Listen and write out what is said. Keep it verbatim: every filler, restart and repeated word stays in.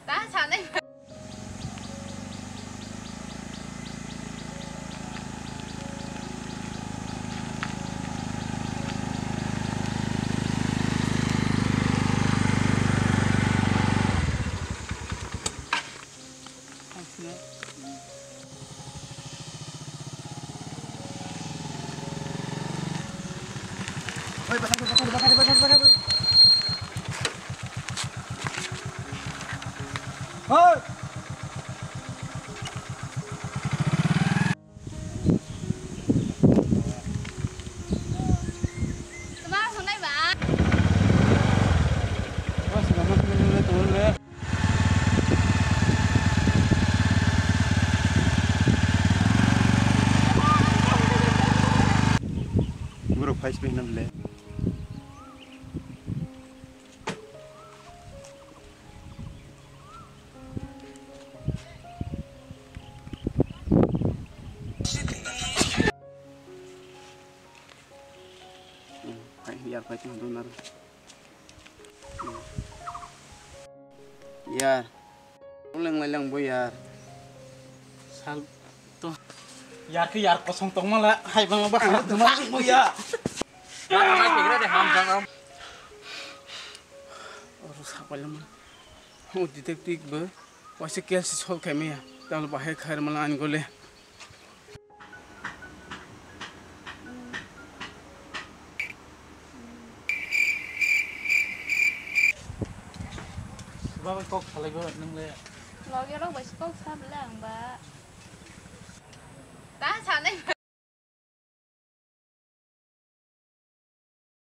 Ta sanai. Borok phai sibui hwnna bwle. Hmm, phai, yar phai tong dun aro. Hmm. Yar. Leng lai leng bo yar. Sal to. Yar ke yar kosong tong mala. Hai bang ba. Tong mala bo ya. Yar mai tigra de ham jang am. Oro sa palam. O detective bo. Waise case solve khai maya. Tamo bahai khair mala ani gole. Baba kok salai bo nung le. Loge rok bai kok sa bela ang ba. Ta sanai.